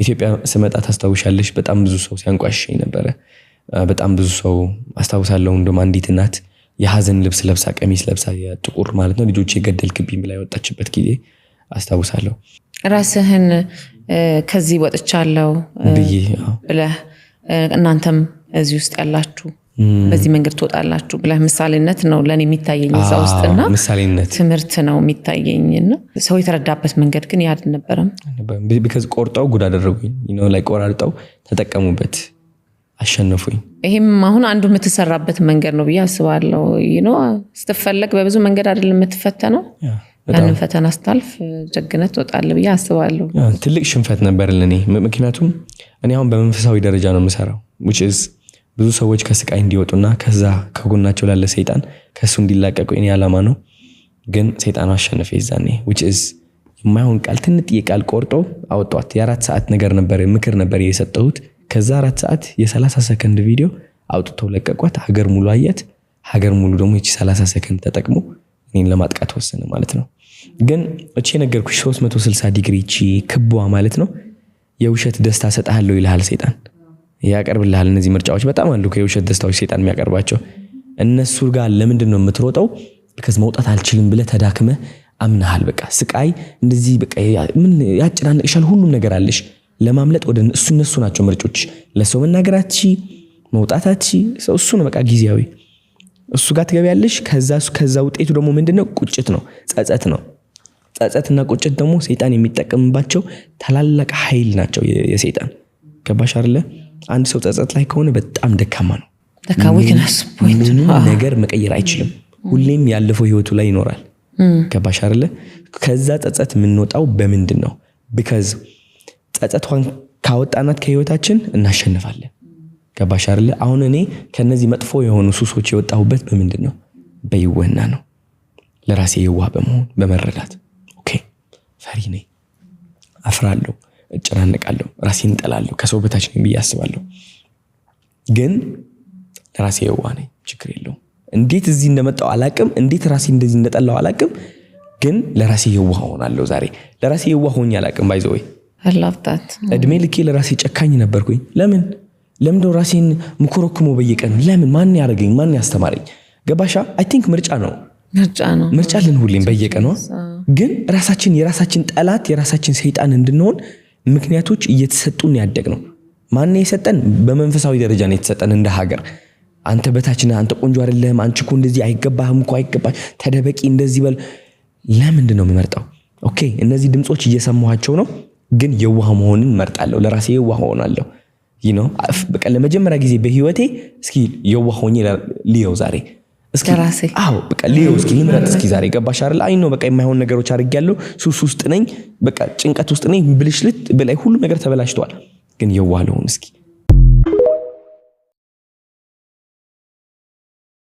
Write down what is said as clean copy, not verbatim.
ኢትዮጵያ ስመጣ ታስታውሻለሽ፣ በጣም ብዙ ሰው ሲያንቋሽሸኝ ነበረ። በጣም ብዙ ሰው አስታውሳለሁ። እንደውም አንዲት እናት የሀዘን ልብስ ለብሳ፣ ቀሚስ ለብሳ፣ የጥቁር ማለት ነው፣ ልጆቼ ገደልክብኝ ብላ የወጣችበት ጊዜ አስታውሳለሁ። ራስህን ከዚህ ወጥቻለሁ ብዬ አዎ። ብለህ እናንተም እዚህ ውስጥ ያላችሁ በዚህ መንገድ ትወጣላችሁ ብለህ ምሳሌነት ነው ለእኔ የሚታየኝ እዛ ውስጥና ምሳሌነት። ትምህርት ነው የሚታየኝ። እና ሰው የተረዳበት መንገድ ግን ያ አልነበረም። Because ቆርጠው ጉድ አደረጉኝ፣ like ቆራርጠው ተጠቀሙበት፣ አሸነፉኝ። ይሄም አሁን አንዱ የምትሰራበት መንገድ ነው ብዬ አስባለሁ። ስትፈለግ በብዙ መንገድ አይደለም የምትፈተነው። ያንን ፈተና ስታልፍ ጀግነት ትወጣለህ ብዬ አስባለሁ። Yeah፣ ትልቅ ሽንፈት ነበር ለእኔ። ምክንያቱም እኔ አሁን በመንፈሳዊ ደረጃ ነው የምሰራው፣ which is ብዙ ሰዎች ከስቃይ እንዲወጡና ከዛ ከጎናቸው ላለ ሰይጣን ከእሱ እንዲላቀቁ የኔ ዓላማ ነው። ግን ሰይጣኑ አሸነፈ የዛኔ፣ which is የማይሆን ቃል፣ ትንጥዬ ቃል ቆርጦ አወጧት። የ4 ሰዓት ነገር ነበር፣ ምክር ነበር የሰጠሁት። ከዛ 4 ሰዓት የ30 ሰከንድ ቪዲዮ አውጥተው ለቀቋት። ሀገር ሙሉ አያት። ሀገር ሙሉ ደግሞ ይቺ 30 ሰከንድ ተጠቅሞ እኔን ለማጥቃት ወሰነ ማለት ነው። ግን እቺ የነገርኩሽ 360 ዲግሪ፣ እቺ ክቧ ማለት ነው፣ የውሸት ደስታ ሰጥሃለሁ ይልሃል ሰይጣን፣ ያቀርብልሃል። እነዚህ ምርጫዎች በጣም አሉ፣ የውሸት ደስታዎች ሰይጣን የሚያቀርባቸው። እነሱ ጋር ለምንድን ነው የምትሮጠው? Because መውጣት አልችልም ብለህ ተዳክመህ አምናሃል። በቃ ስቃይ እንደዚህ በቃ ምን ያጨናንቅሻል? ሁሉም ነገር አለሽ። ለማምለጥ ወደ እሱ እነሱ ናቸው ምርጮች። ለሰው መናገር አትቺ፣ መውጣት አትቺ። ሰው እሱ ነው በቃ ጊዜያዊ፣ እሱ ጋር ትገቢያለሽ። ከዛ ውጤቱ ደግሞ ምንድነው? ቁጭት ነው፣ ጸጸት ነው። ጸጸትና ቁጭት ደግሞ ሰይጣን የሚጠቀምባቸው ታላላቅ ኃይል ናቸው የሰይጣን። ገባሽ አይደለ? አንድ ሰው ጸጸት ላይ ከሆነ በጣም ደካማ ነው። ደካ weakness point። ምንም ነገር መቀየር አይችልም። ሁሌም ያለፈው ህይወቱ ላይ ይኖራል። ገባሽ አይደለ? ከዛ ጸጸት የምንወጣው በምንድን ነው? Because ጸጸቷን ካወጣናት ከህይወታችን እናሸንፋለን። ገባሽ አይደለ? አሁን እኔ ከነዚህ መጥፎ የሆኑ ሱሶች የወጣሁበት በምንድን ነው? በይወና ነው። ለራሴ የዋህ በመሆን፣ በመረዳት፣ okay ፈሪ ነኝ፣ አፍራለሁ፣ እጨናነቃለሁ፣ ራሴን እጠላለሁ፣ ከሰው በታች ነኝ ብዬ አስባለሁ። ግን ለራሴ የዋህ ነኝ፣ ችግር የለውም። እንዴት እዚህ እንደመጣው አላቅም፣ እንዴት ራሴ እንደዚህ እንደጠላው አላቅም። ግን ለራሴ የዋህ ሆናለሁ። ዛሬ ለራሴ የዋህ ሆኜ አላቅም። By the way I love that። እድሜ ልኬ ለራሴ ጨካኝ ነበርኩኝ። ለምን? ለምንድነው ራሴን ምኮረኩመው በየቀኑ? ለምን? ማን ያደረገኝ? ማን ያስተማረኝ? ገባሻ? I think ምርጫ ነው። ምርጫ ነው። ምርጫ አለን ሁሌም በየቀኗ። ግን ራሳችን የራሳችን ጠላት፣ የራሳችን ሰይጣን እንድንሆን ምክንያቶች እየተሰጡን ያደግ ነው። ማን የሰጠን? በመንፈሳዊ ደረጃ ነው የተሰጠን እንደ ሀገር። አንተ በታች ነህ፣ አንተ ቆንጆ አይደለህም፣ አንቺ እኮ እንደዚህ አይገባህም እኮ አይገባህ፣ ተደበቂ፣ እንደዚህ በል። ለምንድን ነው የምመርጠው? Okay እነዚህ ድምፆች እየሰማኋቸው ነው፣ ግን የዋህ መሆንን እመርጣለሁ። ለራሴ የዋህ ሆናለሁ። በቃ ለመጀመሪያ ጊዜ በህይወቴ እስኪ የዋህ ሆኜ ልየው ዛሬ እስኪ። ለራሴ። አዎ በቃ ልየው እስኪ፣ ልምረጥ እስኪ ዛሬ። ገባሽ አይደል? I know በቃ የማይሆን ነገሮች አድርጌያለሁ። ሱስ ውስጥ ነኝ፣ በቃ ጭንቀት ውስጥ ነኝ፣ ብልሽልት በላይ ሁሉ ነገር ተበላሽቷል። ግን የዋህ ልሁን እስኪ።